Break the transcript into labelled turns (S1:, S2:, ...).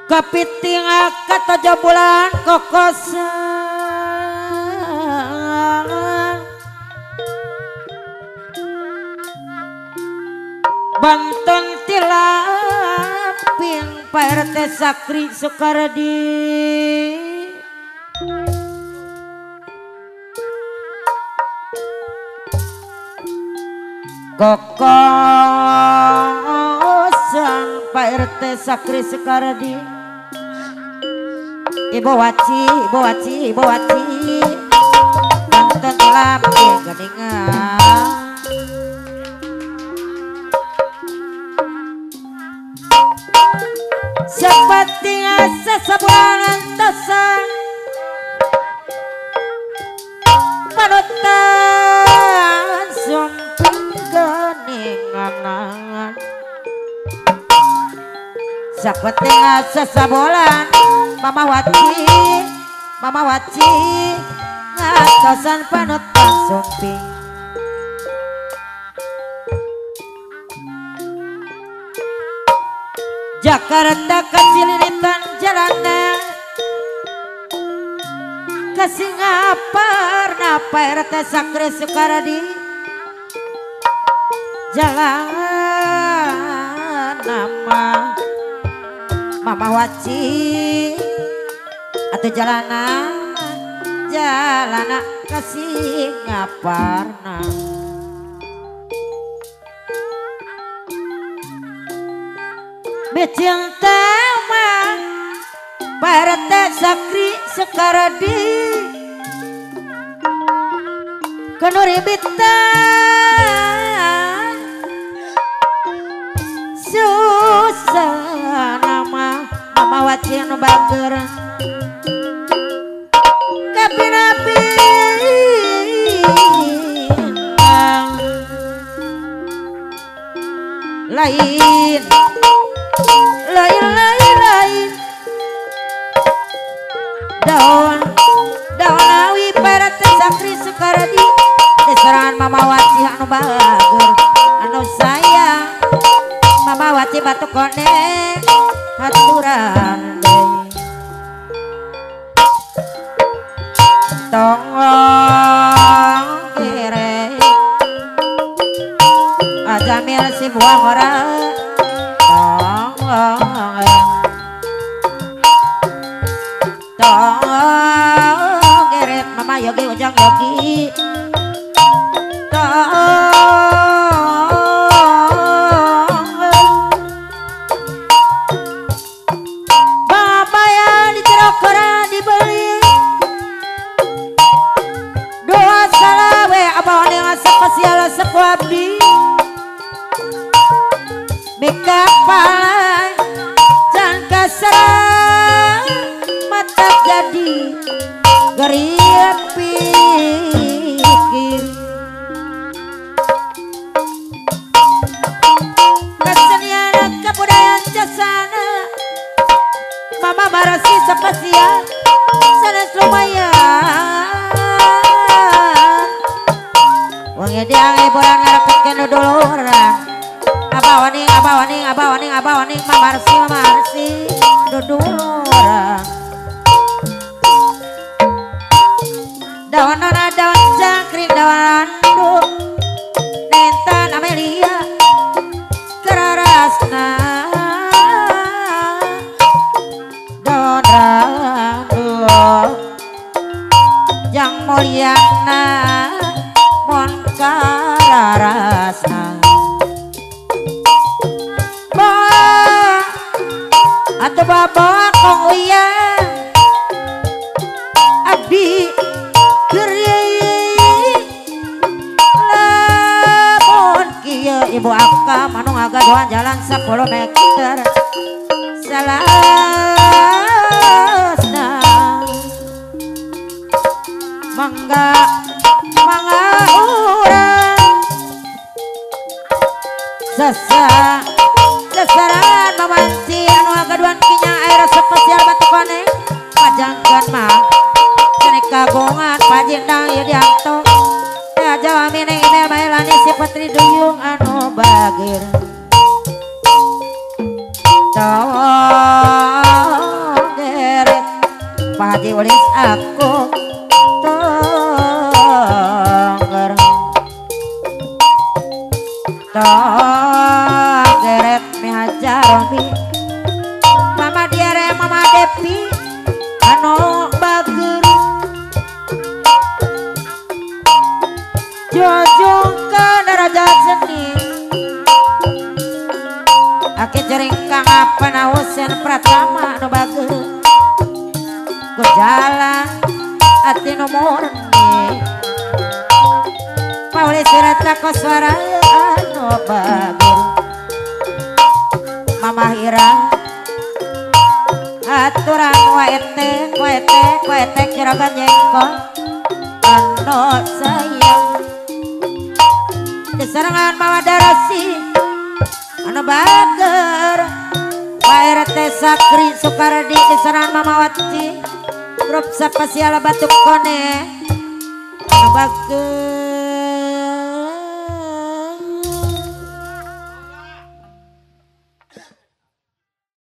S1: Kepiting kata bulan kokosan Banten tilaping Pak RT Sakri Sukardi kokosan Pak RT Sakri Sukardi. Ibu waci, ibu waci, ibu waci, Banten tilaping geningan. Seperti sesebulan tosan panutan sumping geningan. Seperti sesebulan Mama Waci, Mama Waci, ngatosan panutan sumping. Jakarta kacilinitan jalana ke Singaparna Pak RT Sakri Sukardi jalan nama Mama Waci atau jalana jalana ke Singaparna. Becinta mah Pak RT Sakri Sukardi kenuribitan susah nama Mama Waci nu bager kapinapi lain lain lain lain daun daun awi Pak RT Sakri Sukardi diserangan Mama Waci anu bager anu sayang Mama Waci batu kone haturan deui tongong kere ajamil si buah ora tongong tongong keret Mama Yogi Ujang Yogi abdi mika palai can kasarang mata jadi gerian pikir kesenian kebudayaan jasana Mama marasi sepasia sanes lumayan. Wong dia boran ngarepkeun duduluran abah waning abah waning abah waning abah waning mamarsi mamarsi duduluran daun nona daun cangkring daun anduk nentan Amelia kerarasna daun randu jang mulyana mon kararasna bawa atau bawa kong uyang abdi geri Abraham anu ngagaduhan jalan 10 meter salasna mangga mangga urang sesa sesarangan mamanci anu ngagaduhan kinya air spesial batu koneng pajangkeun mah ceneh kagungan Pajindang Yudianto ya Jawa mine email baelani si Petri Duyung anu bagir tong geret Pak Haji Ulis aku tongger tong geret mihajaromi Mama Diare Mama Depi anu bager jojongkeun raja seni aki jering kang apana Husen Pratama anu bager gejala ati nu murni pauli surata koswara anu bager Mama Ira aturan waete waete waete juragan jengkol anu sayang diserangan Mama Darasi anu bager Pak RT Sakri Sukardi diserangan Mama Wati grup spesial Batu Kone anu bager.